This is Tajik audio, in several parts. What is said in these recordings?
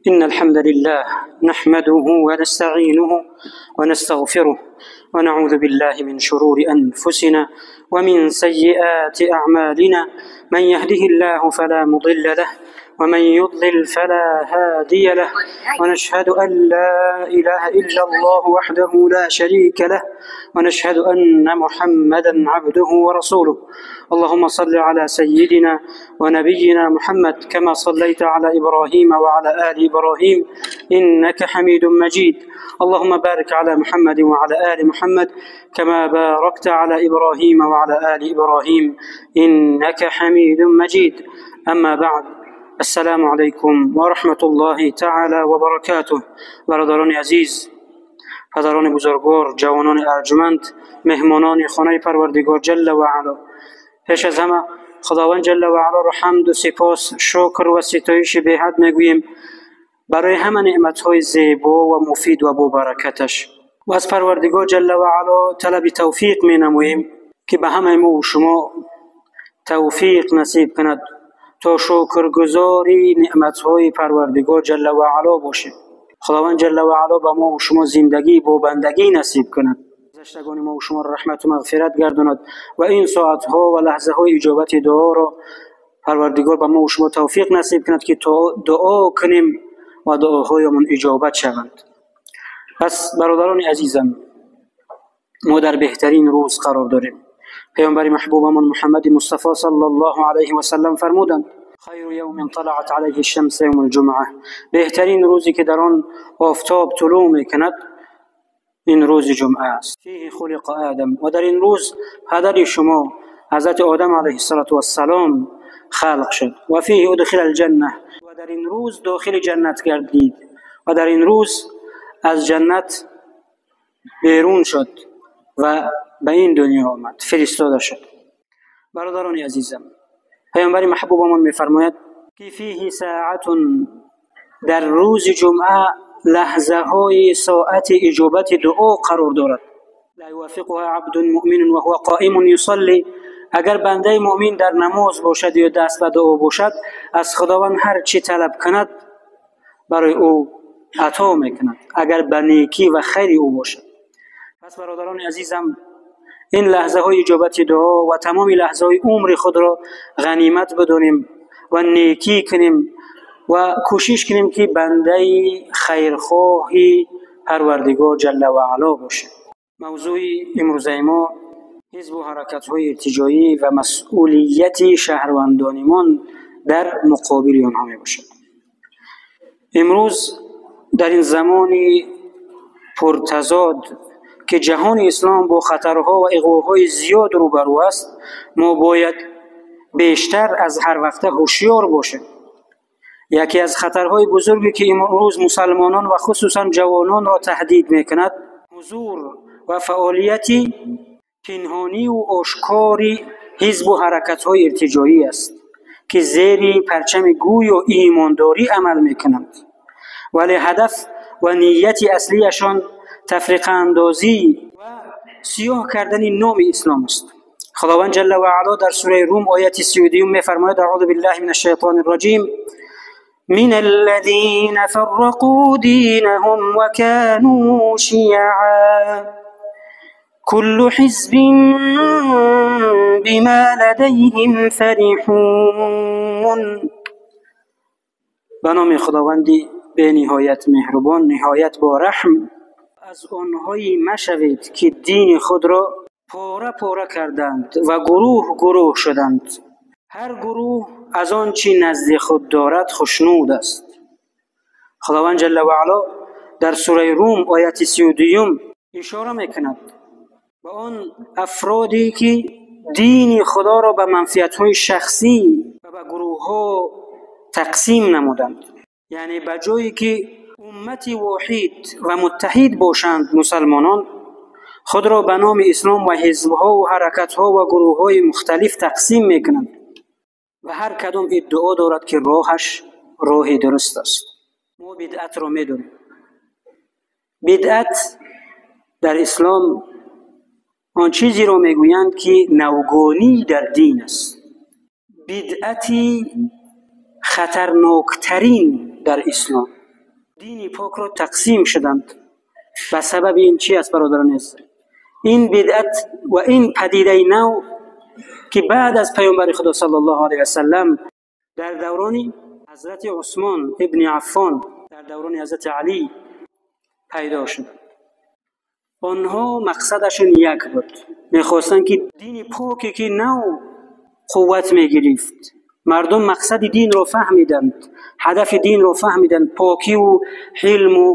إن الحمد لله نحمده ونستعينه ونستغفره ونعوذ بالله من شرور أنفسنا ومن سيئات أعمالنا، من يهده الله فلا مضل له ومن يضلل فلا هادي له، ونشهد أن لا إله إلا الله وحده لا شريك له، ونشهد أن محمدا عبده ورسوله. اللهم صل على سيدنا ونبينا محمد كما صليت على إبراهيم وعلى آل إبراهيم إنك حميد مجيد. اللهم بارك على محمد وعلى آل محمد كما باركت على إبراهيم وعلى آل إبراهيم إنك حميد مجيد. أما بعد، السلام علیکم و رحمت الله تعالی و برکاته. برادران عزیز، پدران بزرگوار، جوانان ارجمند، مهمانان خانه پروردگار جل و علا، پیش از همه خداوند جل و علا را حمد و سپاس، شکر و ستایش به حد میگوییم برای همه نعمت‌های زیبا و مفید و با برکتش، و از پروردگار جل و علا طلب توفیق مینماییم که به همه ما و شما توفیق نصیب کند تا شکرگزاری نعمت‌های پروردگار جل و علا باشیم. خداوند جل و علا به ما و شما زندگی با بندگی نصیب کند، گذشتگان ما و شما را رحمت و مغفرت گرداند و این ساعت‌ها و لحظه‌های اجابت دعا را پروردگار به ما و شما توفیق نصیب کند که تا دعا کنیم و دعاهایمان اجابت شوند. پس برادران عزیزم، ما در بهترین روز قرار داریم. پیامبر محبوبمان محمد مصطفی صلی الله علیه و سلم فرمودند: خیر یوم طلعت علیه الشمس یوم الجمعه. بهترین روزی که در آن آفتاب طلوع میکند این روز جمعه است. فیه خلق آدم، و در این روز پدر شما حضرت آدم علیه السلام خلق شد. و فیه ادخل الجنه، و در این روز داخل جنت گردید و در این روز از جنت بیرون شد و به این دنیا آمد، فرستاده شد. برادران عزیزم، پیامبر محبوبمان می‌فرماید که فیه ساعت، در روز جمعه لحظه های ساعت اجابت دعا قرار دارد. لا یوافقها عبد مؤمن و هو قائم یصلی. اگر بنده مؤمن در نماز باشد یا دست به دعا باشد، از خداوند هر چی طلب کند برای او عطا میکند، اگر به نیکی و خیر او باشد. پس برادران عزیزم، این لحظه های اجابت دعا و تمام لحظه های عمر خود را غنیمت بدانیم و نیکی کنیم و کوشش کنیم که بنده خیرخواهی پروردگار جل و علا باشیم. موضوع امروزه ما حزب و حرکت های ارتجاعی و مسئولیت شهروندانمان در مقابل آنها می باشد. امروز در این زمان پرتضاد که جهان اسلام با خطرها و اغواهای زیاد روبرو است، ما باید بیشتر از هر وقت هوشیار باشیم. یکی از خطرهای بزرگی که امروز مسلمانان و خصوصا جوانان را تهدید میکند، حضور و فعالیت پنهانی و آشکار حزب و حرکت‌های ارتجاعی است که زیر پرچم گوی و ایمانداری عمل میکنند، ولی هدف و نیت اصلیشان تفریق اندازی و سیاه کردن نام اسلام است. خداوند جل و علا در سوره روم آیت 32 می‌فرماید: اعوذ بالله من الشیطان الرجیم، من الذین فرقوا دینهم وكانوا شیعا كل حزب بما لديهم فرحون. به نام خداوندی به نهایت مهربان، نهایت با رحم. از آنهایی مشوید که دین خود را پاره پاره کردند و گروه گروه شدند، هر گروه از آن چی نزد خود دارد خوشنود است. خداوند جل و علا در سوره روم آیت 32 اشاره میکند به آن افرادی که دین خدا را به منفعت‌های شخصی و به گروه‌ها تقسیم نمودند. یعنی به جایی که امت واحد و متحد باشند، مسلمانان خود را به نام اسلام و حزب‌ها و حرکت‌ها و گروه‌های مختلف تقسیم می‌کنند و هر کدام ادعا دارد که راهش راه درست است. ما بدعت را می‌دانیم. بدعت در اسلام آن چیزی را میگویند که نوگانی در دین است. بدعتی خطرناکترین در اسلام Дини покро тақсим шуданд. Ба сабаби ин чӣ аст, бародарони азиз? Ин бидъат ва ин падидаи нав ки баъд аз паёмбари Худо саллаллоҳу алайҳи васаллам дар даврони ҳазрати Усмон ибни Аффон, дар даврони ҳазрати Алӣ пайдо шуд. Онҳо мақсадашон як буд. Мехостанд ки дини поке ки нав қувват мегирифт, мардум мақсади динро фаҳмиданд, ҳадафи динро фаҳмиданд, покиву ҳилму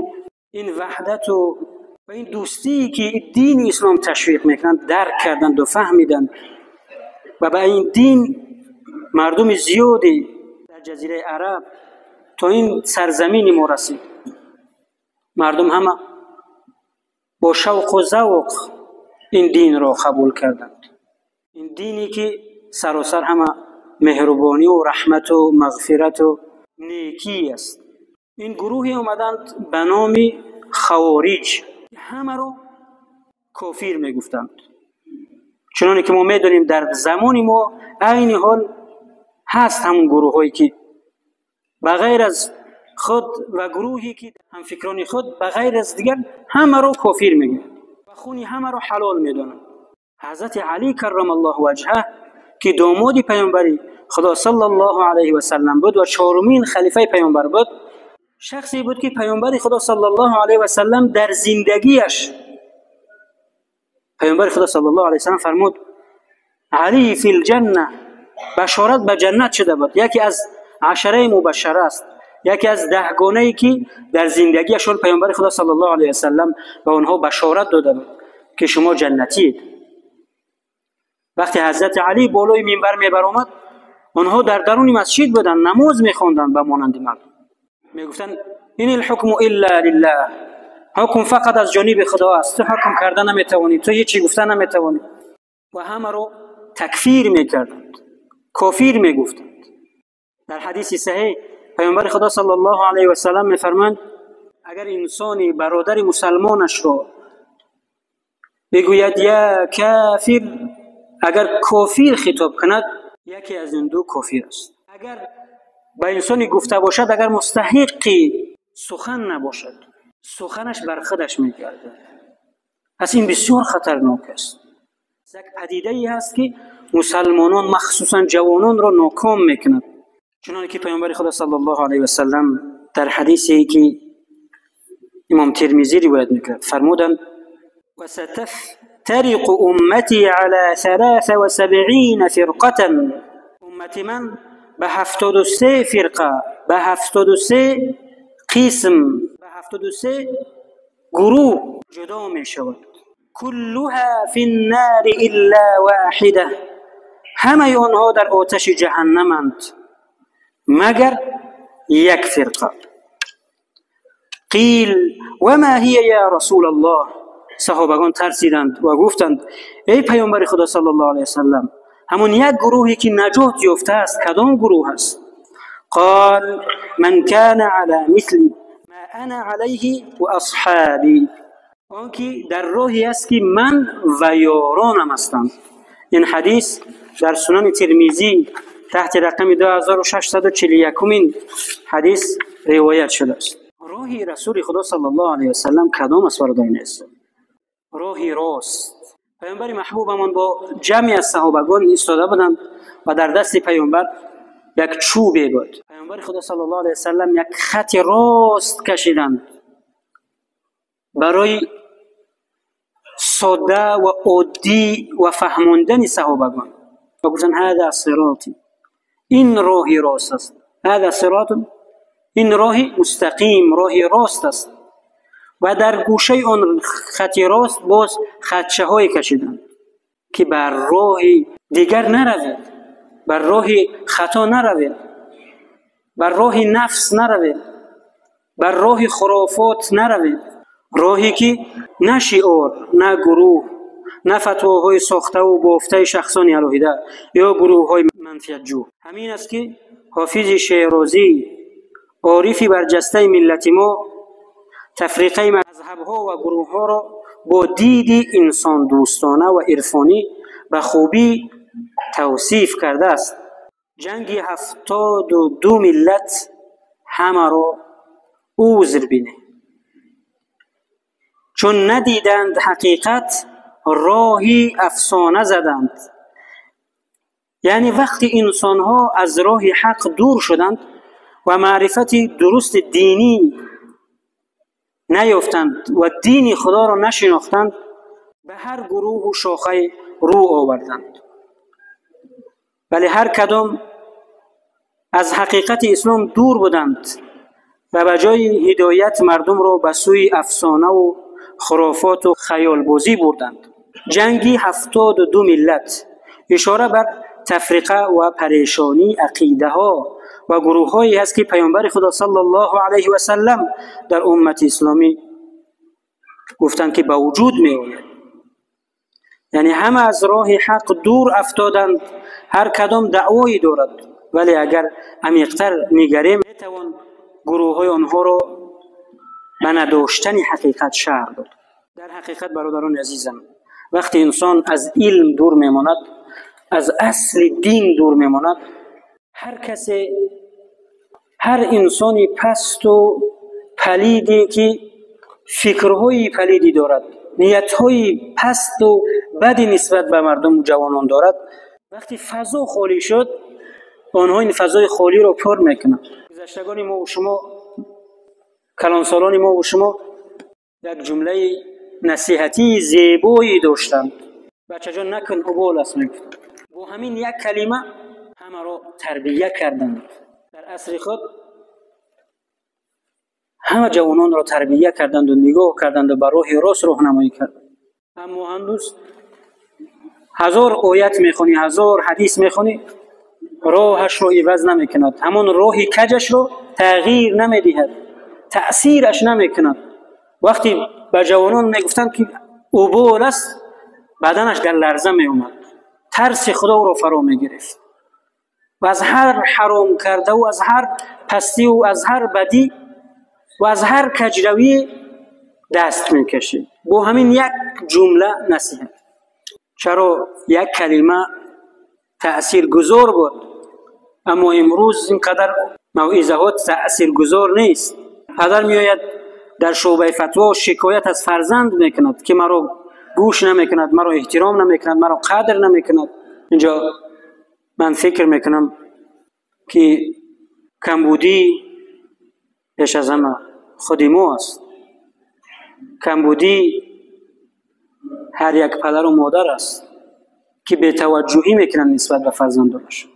ин ваҳдату ва ин дӯстие ки дини ислом ташвиқ мекунанд дарк карданду фаҳмиданд ва ба ин дин мардуми зиёде дар ҷазираи Араб то ин сарзамини мо расид. Мардум ҳама бо шавқу завқ ин динро қабул карданд. Ин дине ки саросар ҳама меҳрубонию раҳмату мағфирату некӣ аст. Ин гурӯҳе омаданд ба номи Хавориҷ, ҳамаро кофир мегуфтанд. Чуноне ки мо медонем, дар замони мо айни ҳол ҳаст ҳамон гурӯҳҳое ки ба ғайр аз худ ва гурӯҳе ки ҳамфикрони худ ба ғайр аз дигар ҳамаро кофир мегӯянд ва хуни ҳамаро ҳалол медонанд. Ҳазрати Алӣ каррамаллоҳу ваҷҳаҳ ки домоди паёмбари Худо саллаллоҳу алайҳи васаллам буд ва чорумин халифаи паёмбар буд, шахсе буд ки паёмбари Худо саллаллоҳу алайҳи васаллам дар зиндагиаш паёмбари Худо саллаллоҳу алайҳи васаллам фармуд: Алӣ фил ҷанна, башорат ба ҷаннат шуда буд. Яке аз ашараи мубашшара аст, яке аз даҳгонае ки дар зиндагиашон паёмбари Худо саллаллоҳу алайҳи васаллам ба онҳо башорат дода буд ки шумо ҷаннатиед. Вақте ҳазрати Алӣ болои минбар мебаромад, онҳо дар даруни масҷид буданд, намоз мехонданд ба монанди мардум. Мегуфтанд: ин алҳукму илла лиллаҳ, ҳукм фақат аз ҷониби Худо аст, ту ҳукм карда наметавонӣ, ту ҳеҷ чӣ гуфта наметавонӣ. Ва ҳамаро такфир мекарданд, кофир мегуфтанд. Дар ҳадиси саҳеҳ паёмбари Худо саллаллоҳу алайҳи васаллам мефармоянд: агар инсони бародари мусалмонашро бигӯяд я кафир, агар кофир хитоб кунад, яке аз ин ду кофир аст. Агар ба инсоне гуфта бошад, агар мустаҳиқи сухан набошад, суханаш бар худаш мегардад. Пас ин бисёр хатарнок аст. Як падидае ҳаст ки мусалмонон, махсусан ҷавононро ноком мекунад. Чуноне ки паёмбари Худо саллаллоҳу алайҳи васаллам дар ҳадисе ки имом Термизӣ ривоят мекунад фармуданд: وستفترق أمتي على 73 فرقة. امتی من به 73 فرقه، به 73 قسم، به 73 گروه جدا می شود. كلها في النار إلا واحدة، همه آنها در آتش جهنمند مگر یک فرقه. قیل وما هي یا رسول الله؟ صحابگان ترسیدند و گفتند: ای پیامبر خدا صلی الله علیه وسلم، همون یک گروهی که نجات یافته است کدام گروه است؟ قال من كان على مثل ما انا علیه و اصحابی، آنکه در راهی است که من و یارانم هستند. این حدیث در سنن ترمیزی تحت رقم 2641 حدیث روایت شده است. راهی رسول خدا صلی الله علیه وسلم کدام است برادران عزیز؟ راهی راست. پیامبر محبوبمان با جمعی از صحابگان ایستاده بودند و در دست پیامبر یک چوبی بود. پیامبر خدا صلی الله علیه وسلم یک خط راست کشیدند برای ساده و عادی و فهماندن صحابگان و گفتند: هذا صراطی، این راهی راست است. هذا صراط، این راهی مستقیم، راهی راست است. و در گوشه آن خط راست باز خدشه های کشیدند که بر راه دیگر نروید، بر راه خطا نروید، بر راه نفس نروید، بر راه خرافات نروید، راهی که نه شعار، نه گروه، نه فتواهای ساخته و بافته شخصان علاهیده یا گروه های منفیت جو. همین است که حافظ شیرازی، عارفی برجسته ملت ما، تفریقه مذهب‌ها و گروه‌ها را با دید انسان دوستانه و عرفانی به خوبی توصیف کرده است. جنگ 72 ملت همه را узр бинӣ. Чун надиданд ҳақиқат, роҳи афсона заданд. Яъне вақти инсонҳо аз роҳи ҳақ дур шуданд ва маърифати дурусти динӣ наёфтанд ва дини Худоро нашинохтанд, ба ҳар гурӯҳу шохае рӯ оварданд. Вале ҳар кадом аз ҳақиқати ислом дур буданд ва ба ҷои ҳидоят мардумро ба сӯи афсонаву хурофоту хаёлбозӣ бурданд. Ҷанги 72 миллат ишора бар тафриқа ва парешонии ақидаҳо ва гурӯҳҳое ҳаст, ки паёмбари Худо саллаллоҳу алайҳи васаллам дар уммати исломӣ гуфтанд, ки ба вуҷуд меояд. Яъне ҳама аз роҳи ҳақ дур афтоданд, ҳар кадом даъвое дорад. Вале агар амиқтар нигарем, метавон гурӯҳҳои онҳоро ба надоштани ҳақиқат шарҳ дод. Дар ҳақиқат, бародарони азизам, вақте инсон аз илм дур мемонад, аз асли дин дур мемонад, ҳар касе, ҳар инсони пасту палиде ки фикрҳои палидӣ дорад, ниятҳои пасту бади нисбат ба мардуму ҷавонон дорад, вақти фазо холӣ шуд, онҳо ин фазои холиро пур мекунанд. Гузаштагони мо ва шумо, калонсолони мо ва шумо як ҷумлаи насиҳатии зебое доштанд. Бачаҷон, накун, убол аст, мегуфтанд. Бо ҳамин як калима ҳамаро тарбия карданд. Дар асри худ ҳама ҷавононро тарбия карданду нигоҳ карданду ба роҳи рост роҳнамоӣ карданд. Аммо ҳанӯз 1000 оят мехонӣ, 1000 ҳадис мехонӣ, роҳашро иваз намекунад, ҳамон роҳи каҷашро тағйир намедиҳад, таъсираш намекунад. Вақте ба ҷавонон мегуфтанд, ки убол аст, баданаш дар ларза меомад, тарси Худо ӯро фаро мегирифт ва аз ҳар ҳаром кардаву аз ҳар пастиву аз ҳар бадӣ ва аз ҳар каҷравӣ даст мекашид. Бо ҳамин як ҷумла насиҳат. Чаро як калима таъсиргузор буд, аммо имрӯз ин қадар мавъизаҳо таъсиргузор нест. Падар меояд дар шӯъбаи фатво шикоят аз фарзанд мекунад, ки маро гӯш намекунад, маро эҳтиром намекунад, маро қадр намекунад. Инҷо ман фикр мекунам, ки камбудӣ пеш аз ҳама худи мо аст. Камбудӣ ҳар як падару модар аст, ки бетаваҷҷӯҳӣ мекунанд нисбат ба фарзандонашон.